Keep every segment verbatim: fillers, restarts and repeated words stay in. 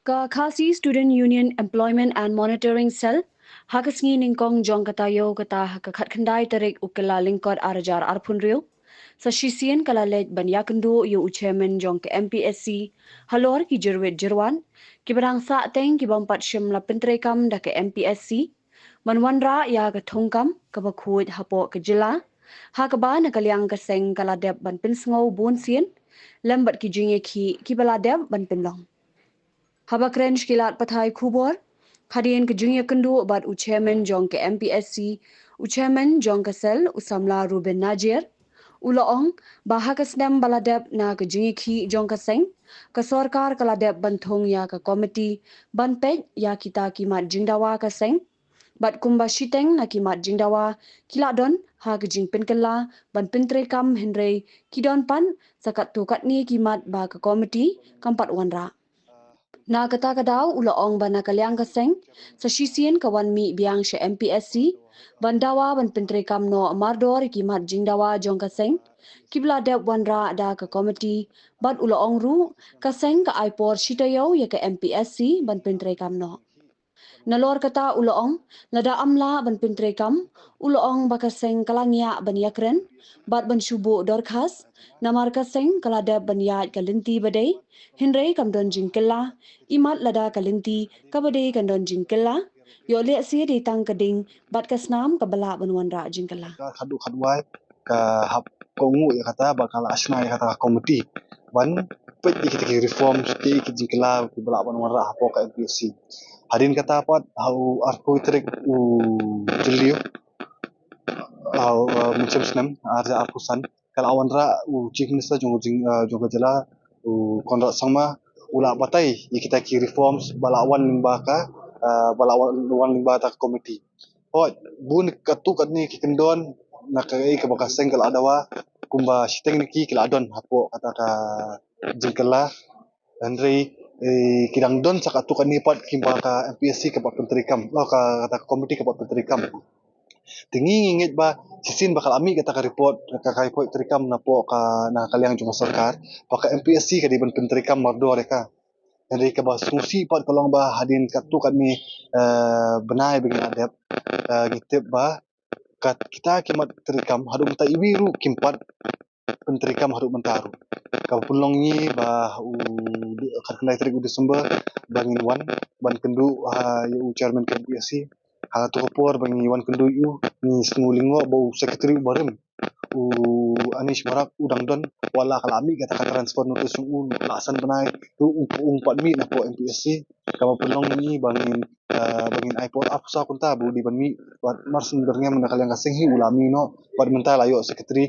Ka Khasi Student Union Employment and Monitoring Cell, ha ka sngi nyngkong jong ka taïew kata ha ka khatkhyndai tarik u Kyllalyngkot ar hajar arphew hynriew, sa shisien ka la leit ban ïakynduh ïa u chairman jong ka M P S C, halor ki jyrwit jyrwan, kiba dang sahteng ki bym pat shym la pyntreikam da ka M P S C, ban wanrah ïa ka thungkam kaba khuid hapoh ka jylla, ha kaba na ka liang ka seng ka la dep ban pynsngew bun sien, lem bad ki jingïakhih kiba la dep ban pynlong. Haba kren sha ki lad pathai khubor hadien ka jingïakynduh bad u chairman jong ka M P S C, u chairman jong ka cell u samla Ruben Najiar, u la ong ba ha ka snem ba la dep na ka jingïakhih jong ka seng, ka sorkar ka la dep ban thung ïa ka komiti ban peit ïa kita ki mat jingdawa ka seng, bad kumba shiteng na ki mat jingdawa ki la don ha ka jingpynkylla ban pyntreikam, hynrei ki don pat sa katto katne ki mat ba ka komiti kam pat wanrah. Na kata ka daw u la ong ba na ka liang ka seng sa shisien ka wan mih biang sha M P S C ban dawa ban pyntreikam noh mardor ïa ki mat jingdawa jong ka seng kiba la dep wanrah da ka komiti, bad u la ong ruh ka seng ka ai por shi taïew ïa ka M P S C ban pyntreikam noh. Nalor kata u la ong, lada ym lah ban pyntreikam, u la ong ba ka seng ka la ngiah ban ïakren bad ban shu buh dorkhas, namar ka seng ka la dep ban ïaid ka lynti ba dei, hynrei kam don jingkylla, imat lada ka lynti kaba dei kan don jingkylla, ïoh lehse dei tang ka ding bad ka snam kaba lah ban wanrah jingkylla. Ka khadduh khadwai ka hap kohnguh ïa kata ba ka la shna ïa kata ka komiti ban peit ïa kita ki reform, ïa ki jingkylla kiba lah ban wanrah hapoh ka M P S C. Hadien kata pat ha u arphew tarik u Jylliew, ha u, uh, mynshem snem ar hajar arphew san, ka la wanrah u Chief Minister jong, jong, uh, jong ka jylla, u Conrad Sangma, u la batai ïa kita ki reforms ba la wan lyngba ka, uh, ba la wan, wan lyngba kata ka komiti. Hooid, bun katto katne ki kyndon na kaei kaba ka seng ka la dawa, kumba shiteng na ki ki la don hapoh kata ka jingkylla. Hynrei, eh, ki dang don sa katto katne pat kiba ka M P S C ka pat pyntreikam, oh, ka, kata ka komiti ka pat pyntreikam. Te ngi ngi ngeit ba shisien ba ka la mih kata ka report, ka, ka report treikam napoh ka, na ka liang jong ka sorkar, ba ka M P S C ka dei ban pyntreikam mardor ïa ka. Hynrei kaba sngewsih pat ka long ba hadien katto katne, eh, bnai ba ngi la dep, eh, ngi tip ba kat kita ki mat treikam haduh mynta iwei ruh kim pat pyntreikam haduh mynta ruh. Kaba pynlong ngi ba u khatkhyndai tarik u December ba ngin wan ban kynduh ha ïa u chairman ka M P S C. Ha kato ka por ba ngi wan kynduh ïa u, ngi sngew lyngngoh ba u secretary u barim, u Anish Marak, u dang don, wat la ka la mih kata ka transfer notice jong u la san bnai ruh, u, u pat mih napoh M P S C. Kaba pynlong ngi ba ngin, eh, ba ngin ai por arphew saw kynta ba u dei ban mih, bad mar shen byrngem na ka liang ka seng hi u la mih noh, bad mynta la ïoh secretary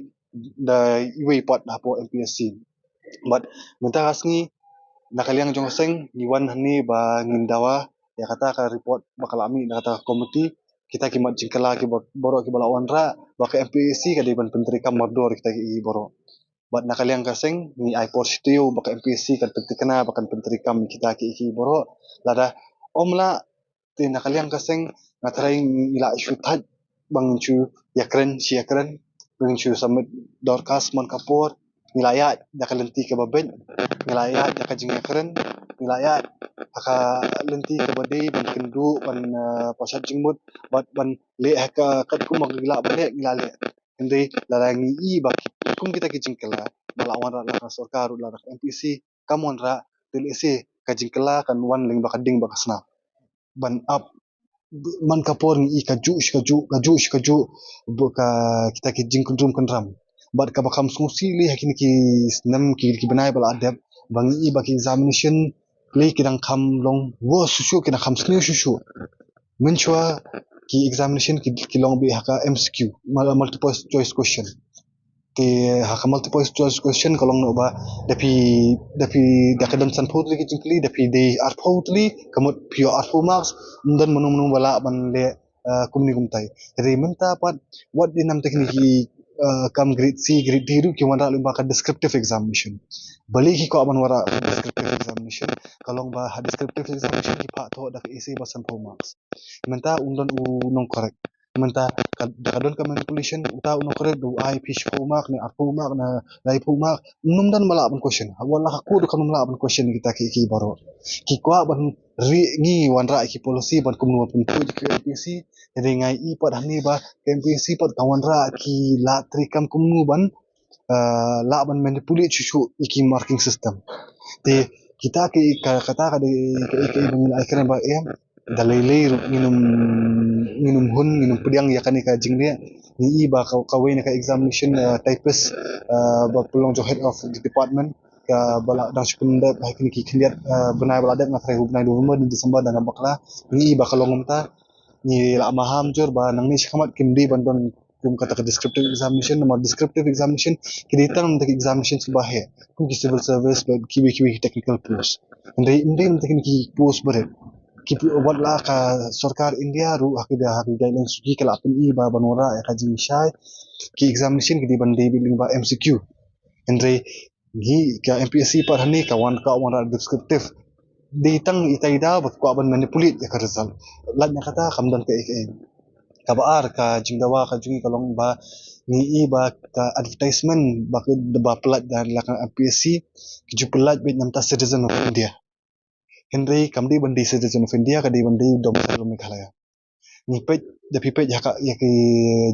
da iwei pat hapoh M P S C. Bad mynta ka sngi na ka liang jong ka seng ngi wan hangne ba ngin dawa ïa kata ka report ba ka la mih na kata ka komiti, kita ki mat jingkylla kiba, baroh kiba la wanrah, ba ka M P S C ka dei ban pyntreikam mardor kita ki baroh. Bad na ka liang ka seng ngi ai por shi taïew ba ka M P S C kan pynthikna ba kan pyntreikam kita ki, ki baroh. Lada ym lah, te na ka liang ka seng nga tharai ngi la shu thait ba ngin shu ïakren shi ïakren, ba ngin shu submit dorkhas man ka por. Ngi la ïaid da ka lynti kaba beit, ngi la ïaid da ka jingïakren, ngi la ïaid da ka lynti kaba dei ban kynduh, ban, eh, pashat jingmut, bad ban leh ha ka katkum ba ngi lah ban leh, ngi la leh. Hynrei lada ngi i ba ki, kum kita ki jingkylla ba la wanrah na ka sorkar ruh, lada ka M P S C kam wanrah, te lehse ka jingkylla kan wan lyngba ka ding bad ka snam. Ban ap man ka por ngi i kajuh shi kajuh, kajuh shi kajuh, ba ka, kita ki jingkyndrum kyndram. Bad kaba kham sngewsih lei ha kine ki snem, ki, ki bnai ba la dep, ba ngi i ba ki examination lei ki dang kham long worse shuh shuh, ki dang kham sniew shuh shuh. Mynshuwa ki examination ki, ki long beit ha ka M C Q, mul-, multiple choice question. Te ha ka multiple choice question ka long noh ba da phi, da phi, da ka don sanphew tylli ki jingkylli, da phi dei arphew tylli, ka mut phi ïoh arphew marks, ym don mano mano ba lah ban leh, eh, kumne kumtai. Hynrei mynta pat wat dei namar kine ki, eh, kam grade C, grade D ruh ki wanrah lyngba ka descriptive examination. Balei ki kwah ban wanrah descriptive examination? Ka long ba ha descriptive examination ki phah thoh da ka essay ba sanphew marks. Mynta un don u nongcorrect. Mynta ka, ka don ka manipulation, uta u nongkren u ai phi shiphew mark ne arphew mark ne laiphew mark. Ym don ba lah ban question. Wat la ka court ruh kam lah ban question kita ki, ki baroh. Ki kwah ban rieh ngi wanrah ki policy ban kumno ban pynpoi ki MPSC. Hynrei nga ïohi pat hangne ba ka MPSC pat ka wanrah ki lad treikam kumno ban ah, lah ban manipulate shuh shuh ïa ki marking system. Te kita ki, ka, kata ka dei ka, ka, ka ba ngi la ai kren ba em, da lei lei ruh ngin ym, ngin ym hun, ngin ym pdiang ïa kane ka jingrieh. Ngi i ba ka, kawei na ka examination, ah, typist, ah, ba pynlong jong head of the department, ka ba la dang shu pyndep ha kine ki khyndiat, ah, bnai ba la dep, nga tharai u bnai November ne December da ngam bakla. Ngi i ba ka long kumta. Ngi la maham jur ba nangne shakhmat kim dei ban don kum kata ka descriptive examination, namar descriptive examination ki dei tang na ki examination kiba heh, kum ki civil service bad kiwei kiwei ki technical post. Hynrei ym dei na ki post barit. Ki pu-, wat la ka sorkar India ruh ha ki da, ha ki guidelines ruh ki la pyni ba ban wanrah ïa ka jingshai ki examination ki dei ban dei beit lyngba MCQ. Hynrei ngi ka MPSC pat hangne ka wan, ka wanrah descriptive. Dei tang ita i daw ba ki kwah ban manipulate ïa ka result. Lait na kata kam don kaei kaei. Kaba ar ka jingdawa ka jong ngi ka long ba ngi i ba ka advertisement ba ka, ba pyllait da la ka MPSC, ki ju pyllait beit namar ta citizen of India. Hynrei kam dei ban dei citizen of India, ka dei ban dei domicile of Meghalaya. Ngi peit, da phi peit ha ka, ïa ki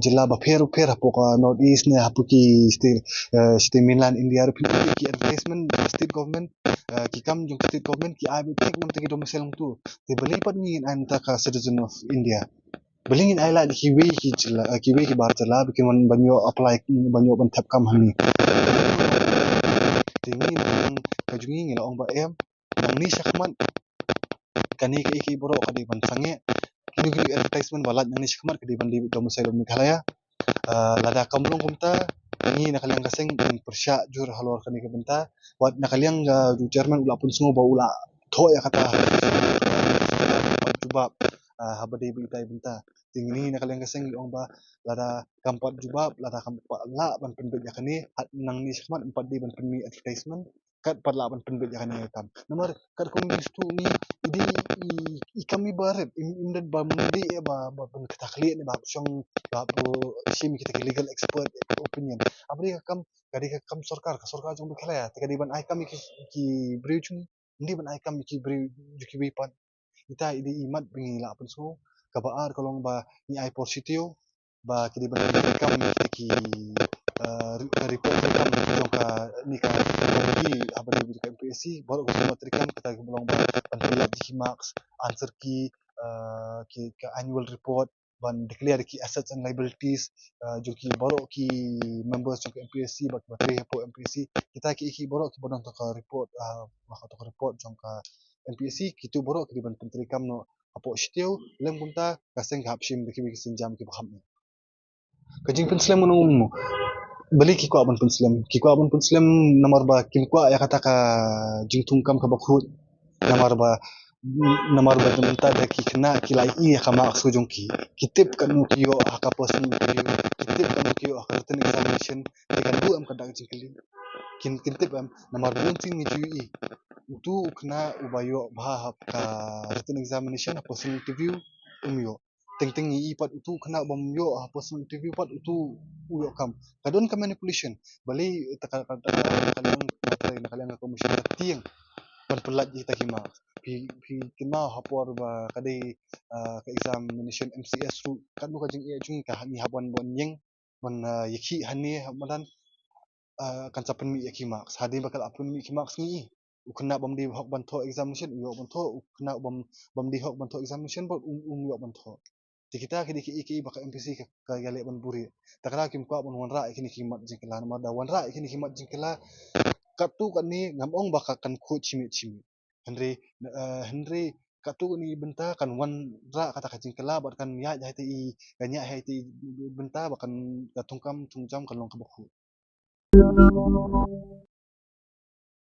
jylla bapher bapher hapoh ka North East ne hapoh ki state, eh, state mainland India ruh phi peit ki advertisement state government, eh, ki kam jong state government ki ai beit namar ta ki domicile hangtu. Te balei pat ngin ai namar ta ka citizen of India? Balei ngin ai lad kiwei ki jylla, eh, kiwei ki bar jylla ba kin wan ban ïoh apply, ban ïoh ban thep kam hangne? Te ngi na ka jong ngi ngi la ong ba em, nangne shakhmat kane kaei kaei baroh ka dei ban sangeh. Kino kino advertisement ba lait nangne shakhmat ka dei ban dei domicile of Meghalaya. Ah, lada kam long kumta, ngi na ka liang ka seng ngin pyrshah jur halor kane ka bynta. Wat na ka liang ka, u chairman u la pynsngew ba u la thoh ïa kata. Jubab, ah, haba dei ba itai bynta. Te ngi na ka liang ka seng ngi ong ba lada kam pat jubab, lada kam pat lah ban pynbeit ïa kane, ha nangne shakhmat ym pat dei ban pynmih advertisement. Kat pat lah ban pynbeit ïa kane ka kam. Namar kat kum ngi stu ngi i dei i, i kam i barit, im, im dei ba mynta ba, ba ban kata khlieh ne ba shong ba, ba shim kita ki legal expert opinion. Haba dei ka kam, ka dei ka kam sorkar, ka sorkar jong Meghalaya, te ka dei ban ai kam ïa ki, ki briew jong ngi, ym dei ban ai kam ïa ki briew jong kiwei pat. Ita i dei i mat ba ngi lah pynsngew. Kaba ar ka long ba ngi ai por shi taïew ba ki dei ban treikam ïa ki, eh, ri-, ka report treikam jong kane ka committee haba dei ka MPSC, baroh ki jingmut treikam kata ki long ba ban pyllait ïa ki marks, answer key, eh, ki, ka annual report, ban declare ki assets and liabilities, eh, jong ki baroh ki members jong ka MPSC bad kiba trei hapoh MPSC. Kita ki, ki baroh kiba don ha ka report, eh, ha ka report jong ka MPSC, kitu baroh ki dei ban pyntreikam noh hapoh shi taïew, lem kumta ka seng ka hap shim da kiwei ki sienjam kiba kham eh. Ka jingpynslem ngan ong mo. Balei ki kwah ban pynslem? Ki kwah ban pynslem namar ba kim kwah ïa kata ka jingthungkam kaba khuid. Namar ba, namar ba mynta da ki khynnah ki la ïohi ïa ka marks ka jong ki. Ki tip katno ki ïoh ha ka personal interview. Ki tip katno ki ïoh ha ka written examination. Te kan duh em ka dak jingkylli? Kin, kin tip em, namar bun sien ngi ju ïohi. Utu u khynnah uba ïoh bha ha ka written examination, ha personal interview, um ïoh. Teng teng ngi ïohi pat utu u khynnah bym ïoh ha personal interview pat utu u ïoh kam. Ka don ka manipulation. Balei ta ka, ka, ka, ka liang, ka liang ka commission ka tieng ban pyllait ïa kita ki marks. Phi, phi kynmaw ha por ba ka dei, ah, ka examination MCS ruh, katno ka jingeh jong ngi ka ngi hap ban, ban ïeng ban, ah, ïakhih hangne ha madan, ah, kan sa pynmih ïa ki marks. Hadien ba ka la pynmih ki marks ngi ïohi. U khynnah bym dei hok ban thoh examination, u ïoh ban thoh, u khynnah bym, bym dei hok ban thoh examination, bad um, um ïoh ban thoh. Te kita ki dei ki, ki, ba ka MPSC ka, ka ïaleh ban buhrieh. Te ka daw kim kwah ban wanrah ïa kine ki mat jingkylla, namar da wanrah ïa kine ki mat jingkylla, katto katne ngam ong ba ka kan khuid shi miet shi miet. Hynrei, eh, hynrei katto katne bynta kan wanrah kata ka jingkylla bad kan ïaid ha ita i, kan ïaid ha ita i bynta ba kan, ka thungkam thungjam kan long kaba khuid.